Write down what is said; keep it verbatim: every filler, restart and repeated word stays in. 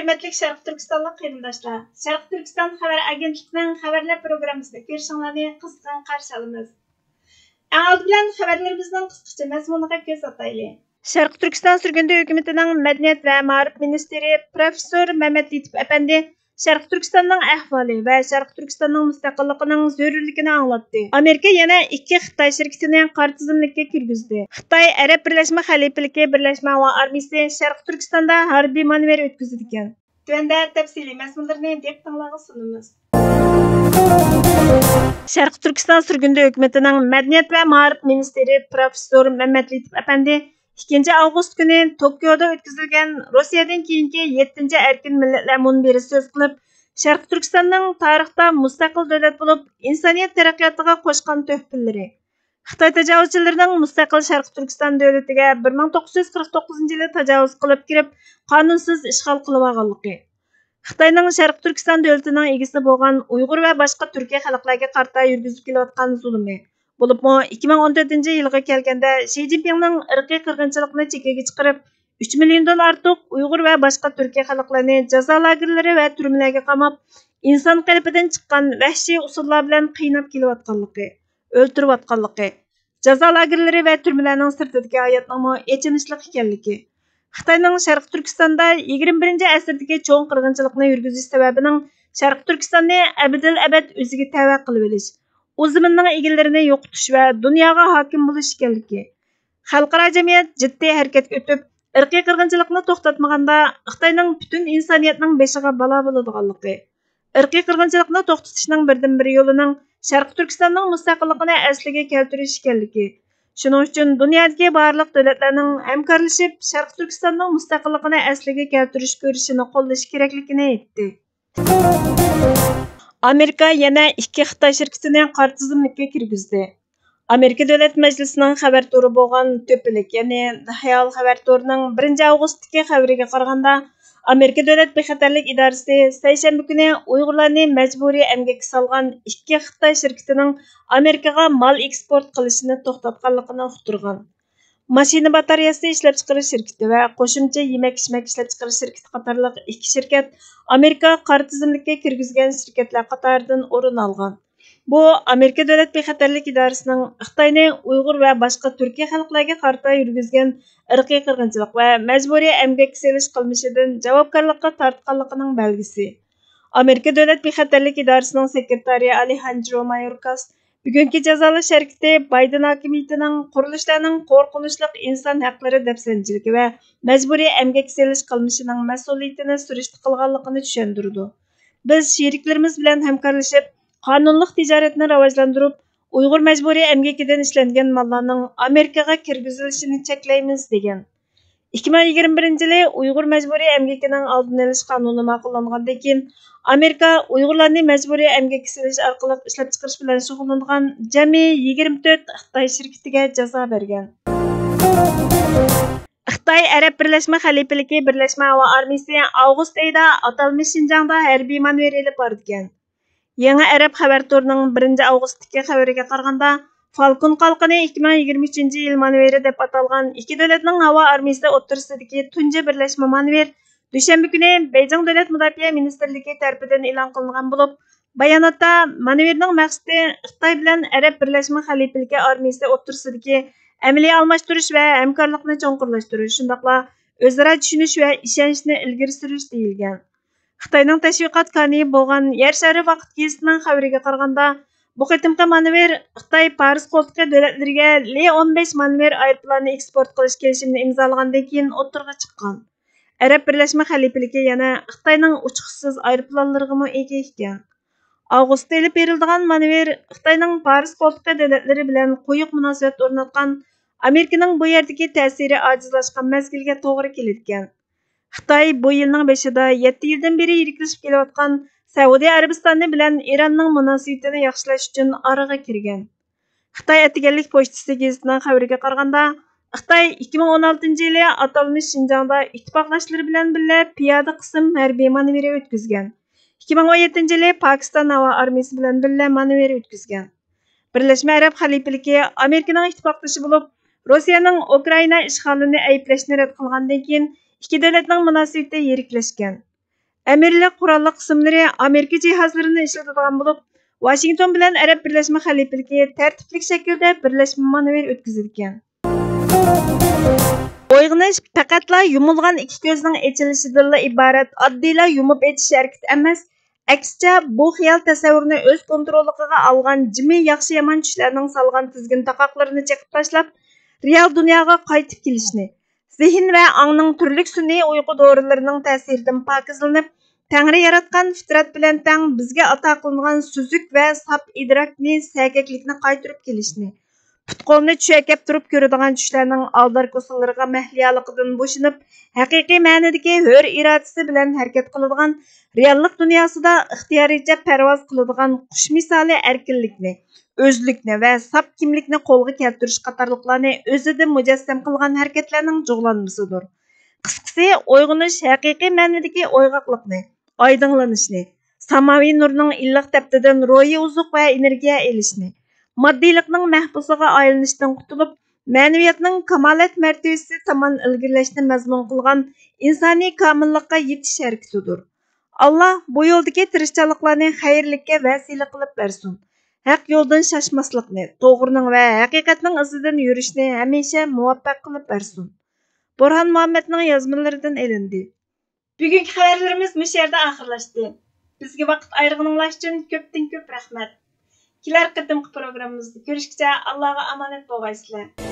ھۆرمەتلىك شەرقىي تۈركىستانلىق قېرىنداشلار، شەرقىي تۈركىستان خەۋەر ئاگېنتلىقىنىڭ خەۋەرلەر پروگراممىسىنى كۆرۈشۈڭلارنى قىزغىن قارشى ئالىمىز. ئەڭ ئالدى بىلەن خەۋەرلىرىمىزنىڭ قىسقىچە مەزمۇنىغا كۆز ئاتايلى. شەرقىي تۈركىستان سۈرگۈندە ھۆكۈمىتىنىڭ مەدەنىيەت ۋە مائارىپ مىنىستىرى پروفېسسور مەمەت لېتىپ ئەپەندى شەرقىي تۈركىستاننىڭ ئەھۋالى ۋە شەرقىي تۈركىستاننىڭ مۇستەقىللىقىنىڭ زۆرۈرلۈكىنى ئاڭلاتتى. ئامېرىكا يەنە ئىككى خىتاي شىركىتىنى قارا تىزىملىككە كىرگۈزدى. خىتاي ئەرەب بىرلەشمە خەلىپىلىكى بىرلەشمە ھاۋا ئارمىيىسى شەرقىي تۈركىستاندا ھەربىي مانېۋىر ئۆتكۈزىدىكەن. تۆۋەندە تەپسىلىي مەزمۇنلىرىنى دىققىتىڭلارغا سۇنىمىز. شەرقىي تۈركىستان سۈرگۈندە ھۆكۈمىتىنىڭ مەدەنىيەت ۋە مائارىپ مىنىستىرى پروفېسسور مەمەت لېتىپ ئەپەندى ئىككىنچى ئاۋغۇست كۈنى توكيودا ئۆتكۈزۈلگەن روسىيەدىن كېيىنكى يەتتىنچى ئەركىن مىللەتلەر مۇنبىرى سۆز قىلىپ، شەرقىي تۈركىستاننىڭ تارىختا مۇستەقىل دۆلەت بولۇپ، ئىنسانىيەت تەرەققىياتىغا قوشقان تۆھپىلىرى، خىتاي تاجاۋۇزچىلىرىنىڭ مۇستەقىل شەرقىي تۈركىستان دۆلىتىگە بىر مىڭ توققۇز يۈز قىرىق توققۇزىنچى يىلى تاجاۋۇز قىلىپ كىرىپ، قانۇنسىز ئىشغال قىلىۋالغانلىقى، خىتاينىڭ شەرقىي تۈركىستان دۆلىتىنىڭ ئىگىسى بولغان ئۇيغۇر ۋە باشقا تۈركىي خەلقلەرگە قارىتا يۈرگۈزۈپ كېلىۋاتقان زۇلۇمى، بولۇپمۇ ئىككى مىڭ ئون تۆتىنچى يىلغا كەلگەندە شى جىنپىڭنىڭ ئىرقىي قىرغىنچىلىقنى چېكىگە چىقىرىپ، ئۈچ مىليوندىن ئارتۇق ئۇيغۇر ۋە باشقا تۈركىي خەلقلەرنى جازا لاگېرلىرى ۋە تۈرمىلەرگە قاماپ، ئىنسان قېلىپىدىن چىققان ۋەھشىي ئۇسۇللار بىلەن قىيناپ كېلىۋاتقانلىقى، ئۆلتۈرۈۋاتقانلىقى، جازا لاگېرلىرى ۋە تۈرمىلەرنىڭ سىرتىدىكى ھاياتنىڭمۇ ئېچىنىشلىق ئىكەنلىكى، خىتاينىڭ شەرقىي تۈركىستاندا يىگىرمە بىرىنچى ئەسىردىكى چوڭ قىرغىنچىلىقنى يۈرگۈزۈش سەۋەبىنىڭ شەرقىي تۈركىستاننى ئەبەدىل ئەبەد ئۆزىگە تەۋە قىلىۋېلىش، ئۇ زېمىننىڭ ئىگىلىرىنى يوقىتىش ۋە دۇنياغا ھاكىم بولۇش ئىكەنلىكى، خەلقئارا جەمئىيەت جىددىي ھەرىكەتكە ئۆتۈپ، ئىرقىي قىرغىنچىلىقنى توختاتمىغاندا، خىتاينىڭ پۈتۈن ئىنسانىيەتنىڭ بېشىغا بالا بولىدىغانلىقى، ئىرقىي قىرغىنچىلىقنى توختىتىشنىڭ بىردىنبىر يولىنىڭ شەرقىي تۈركىستاننىڭ مۇستەقىللىقىنى ئەسلىگە كەلتۈرۈش ئىكەنلىكى، شۇنىڭ ئۈچۈن دۇنيادىكى بارلىق دۆلەتلەرنىڭ ھەمكارلىشىپ، شەرقىي تۈركىستاننىڭ مۇستەقىللىقىنى ئەسلىگە كەلتۈرۈش كۈرىشىنى قوللىشى كېرەكلىكىنى ئېيتتى. ئامېرىكا يەنە ئىككى خىتاي شىركىتىنى قارا تىزىملىككە كىرگۈزدى. ئامېرىكا دۆلەت مەجلىسىنىڭ خەۋەر تورى بولغان تۆپىلىك، يەنى خىيال خەۋەر تورىنىڭ بىرىنچى ئاۋغۇستتىكى خەۋىرىگە قارىغاندا، ئامېرىكا دۆلەت بىخەتەرلىك ئىدارىسى سەيشەنبە كۈنى ئۇيغۇرلارنى مەجبۇرىي ئەمگەككە سالغان ئىككى خىتاي شىركىتىنىڭ ئامېرىكىغا مال ئېكسپورت قىلىشىنى توختاتقانلىقىنى ئۇقتۇرغان. ماشىنا باتارېيەسى ئىشلەپچىقىرىش شىركىتى ۋە قوشۇمچە يېمەك-ئىچمەك ئىشلەپچىقىرىش شىركىتى قاتارلىق ئىككى شىركەت ئامېرىكا قارا تىزىملىككە كىرگۈزگەن شىركەتلەر قاتارىدىن ئورۇن ئالغان. بۇ ئامېرىكا دۆلەت بىخەتەرلىك ئىدارىسىنىڭ خىتاينى ئۇيغۇر ۋە باشقا تۈركىي خەلقلەرگە قارىتا يۈرگۈزگەن ئىرقىي قىرغىنچىلىق ۋە مەجبۇرىي ئەمگەككە سېلىش قىلمىشىدىن جاۋابكارلىققا تارتقانلىقىنىڭ بەلگىسى. ئامېرىكا دۆلەت بىخەتەرلىك ئىدارىسىنىڭ سېكرېتارى ئالېھاندرو مايوركاس بۈگۈنكى جازالاش ھەرىكىتى بايدېن ھاكىمىيىتىنىڭ قۇرۇلۇشلارنىڭ قورقۇنچلۇق ئىنسان ھەقلىرى دەپسەندىچىلىكى ۋە مەجبۇرىي ئەمگەككە سېلىش قىلمىشىنىڭ مەسئۇلىيىتىنى سۈرۈشتە قىلغانلىقىنى چۈشەندۈرىدۇ. بىز شېرىكلىرىمىز بىلەن ھەمكارلىشىپ، قانۇنلۇق تىجارەتنى راۋاجلاندۇرۇپ، ئۇيغۇر مەجبۇرىي ئەمگىكىدىن ئىشلەنگەن ماللارنىڭ ئامېرىكىغا كىرگۈزۈلۈشىنى چەكلەيمىز، دېگەن. ئىككى مىڭ يىگىرمە بىرىنچى يىلى ئۇيغۇر مەجبۇرىي ئەمگىكىنىڭ ئالدىنى ئېلىش قانۇنى ماقۇللانغاندىن كېيىن، ئامېرىكا ئۇيغۇرلارنى مەجبۇرىي ئەمگەككە سېلىش ئارقىلىق ئىشلەپچىقىرىش بىلەن شۇغۇللىنىدىغان جەمئىي يىگىرمە تۆت خىتاي شىركىتىگە جازا بەرگەن. خىتاي ئەرەب بىرلەشمە خەلىپىلىكى بىرلەشمە ھاۋا ئارمىيىسى ئاۋغۇست ئېيىدا ئاتالمىش شىنجاڭدا ھەربىي مانېۋىر ئېلىپ بارىدىكەن. يېڭى ئەرەب خەۋەر تورىنىڭ بىرىنچى ئاۋغۇستتىكى خەۋىرىگە قارىغاندا، فالكون قالقىنى ئىككى مىڭ يىگىرمە ئۈچىنچى يىل مانېۋىرى دەپ ئاتالغان ئىككى دۆلەتنىڭ ھاۋا ئارمىيىسى ئوتتۇرىسىدىكى تۇنجى بىرلەشمە مانېۋىر دۈشەنبە كۈنى بېيجىڭ دۆلەت مۇداپىئە مىنىستىرلىكى تەرىپىدىن ئېلان قىلىنغان بولۇپ، باياناتتا مانېۋىرنىڭ مەقسىتى خىتاي بىلەن ئەرەب بىرلەشمە خەلىپىلىكى ئارمىيىسى ئوتتۇرىسىدىكى ئەمەلىي ئالماشتۇرۇش ۋە ھەمكارلىقنى چوڭقۇرلاشتۇرۇش، شۇنداقلا ئۆزئارا چۈشىنىش ۋە ئىشەنچنى ئىلگىرى سۈرۈش دېيىلگەن. خىتاينىڭ تەشۋىقات كانىيى بولغان يەر شارى ۋاقىت گېزىتىنىڭ خەۋىرىگە قارىغاندا، بۇ قېتىمقى مانېۋىر خىتاي پارس قولتۇقى دۆلەتلىرىگە لى ئون بەش مانېۋىر ئايروپىلانىنى ئېكسپورت قىلىش كېلىشىمىنى ئىمزالىغاندىن كېيىن ئوتتۇرىغا چىققان. ئەرەب بىرلەشمە خەلىپىلىكى يەنە خىتاينىڭ ئۇچقۇچىسىز ئايروپىلانلىرىغىمۇ ئىگە ئىكەن. ئاۋغۇستتا ئېلىپ بېرىلىدىغان مانېۋىر خىتاينىڭ پارس قولتۇقى دۆلەتلىرى بىلەن قويۇق مۇناسىۋەت ئورناتقان ئامېرىكىنىڭ بۇ يەردىكى تەسىرى ئاجىزلاشقان مەزگىلگە توغرا كېلىدىكەن. خىتاي بۇ يىلنىڭ بېشىدا يەتتە يىلدىن بېرى يىرىكلىشىپ كېلىۋاتقان سەئۇدى ئەرەبىستانى بىلەن ئىراننىڭ مۇناسىۋىتىنى ياخشىلاش ئۈچۈن ئارىغا كىرگەن. خىتاي ئەتىگەنلىك پوچتىسى گېزىتىنىڭ خەۋىرىگە قارىغاندا، خىتاي ئىككى مىڭ ئون ئالتىنچى يىلى ئاتالمىش شىنجاڭدا ئىتتىپاقداشلىرى بىلەن بىللە پىيادە قىسىم ھەربىي مانېۋىرى ئۆتكۈزگەن. ئىككى مىڭ ئون يەتتىنچى يىلى پاكىستان ھاۋا ئارمىيىسى بىلەن بىللە مانېۋىر ئۆتكۈزگەن. بىرلەشمە ئەرەب خەلىپىلىكى ئامېرىكىنىڭ ئىتتىپاقدىشى بولۇپ، روسىيەنىڭ ئۇكرائىنا ئىشغالىنى ئەيىبلەشنى رەت قىلغاندىن كېيىن، ئىككى دۆلەتنىڭ مۇناسىۋىتى يىرىكلەشكەن. ئەمىرلىك قوراللىق قىسىملىرى ئامېرىكا جىھازلىرىنى ئىشلىتىدىغان بولۇپ، ۋاشىنگتون بىلەن ئەرەب بىرلەشمە خەلىپىلىكى تەرتىپلىك شەكىلدە بىرلەشمە مانېۋىر ئۆتكۈزىدىكەن. ئويغىنىش پەقەتلا يۇمۇلغان ئىككى كۆزنىڭ ئېچىلىشىدىنلا ئىبارەت ئاددىيلا يۇمۇپ ئېچىش ھەرىكىتى ئەمەس، ئەكسىچە، بۇ خىيال تەسەۋۋۇرنى ئۆز كونتروللۇقىغا ئالغان جىمى ياخشى-يامان چۈشلەرنىڭ سالغان تىزگىن تاقاقلىرىنى چېقىپ تاشلاپ، رېئال دۇنياغا قايتىپ كېلىشنى، زېھىن ۋە ئاڭنىڭ تۈرلۈك سۈنئىي ئۇيقۇ دورىلىرىنىڭ تەسىرىدىن پاكىزلىنىپ، تەڭرى ياراتقان فىترەت بىلەن تەڭ بىزگە ئاتا قىلىنغان سۈزۈك ۋە ساپ ئىدراكنى، سەگەكلىكنى قايتۇرۇپ كېلىشنى، پۇت-قولنى چۈشەكەپ تۇرۇپ كۆرىدىغان چۈشلەرنىڭ ئالداركوسىلىرىغا مەھلىيالىقىدىن بوشىنىپ، ھەقىقىي مەنىدىكى ھۆر ئىرادىسى بىلەن ھەرىكەت قىلىدىغان، رېئاللىق دۇنياسىدا ئىختىيارىيچە پەرۋاز قىلىدىغان قۇش مىسالى ئەركىنلىكنى، ئۆزلۈكنى ۋە ساپ كىملىكنى قولغا كەلتۈرۈش قاتارلىقلارنى ئۆزىدە مۇجەسسەم قىلغان ھەرىكەتلەرنىڭ جۇغلانمىسىدۇر. قىسقىسى، ئويغىنىش ھەقىقىي مەنىدىكى ئويغاقلىقنى، ئايدىڭلىنىشنى، ساماۋى نۇرنىڭ ئىللىق تەپتىدىن روھىي ئوزۇق ۋە ئېنېرگىيە ئېلىشنى، ماددىيلىقنىڭ مەھبۇسىغا ئايلىنىشتىن قۇتۇلۇپ، مەنىۋىيەتنىڭ كامالەت مەرتىۋىسى تامان ئىلگىرىلەشنى مەزمۇن قىلغان ئىنسانىي كامىللىققا يېتىش ھەرىكىتىدۇر. ئاللا بۇ يولدىكى تىرىشچانلىقلارنى خەيرلىككە ۋەسىلە قىلىپ بەرسۇن. ھەق يولدىن شاشماسلىقنى، توغرىنىڭ ۋە ھەقىقەتنىڭ ئىزىدىن يۈرۈشنى ھەمىشە مۇۋەپپەق قىلىپ بەرسۇن. بورھان مۇھەممەدنىڭ يازمىلىرىدىن ئېلىندى. بۈگۈنكى خەۋەرلىرىمىز مۇشۇ يەردە ئاخىرلاشتى. بىزگە ۋاقىت ئايرىغىنىڭلار ئۈچۈن كۆپتىن كۆپ رەھمەت. كېلەر قېتىمقى پروگراممىمىزدا كۆرۈشكىچە ئاللاغا ئامانەت بولغايسىلەر.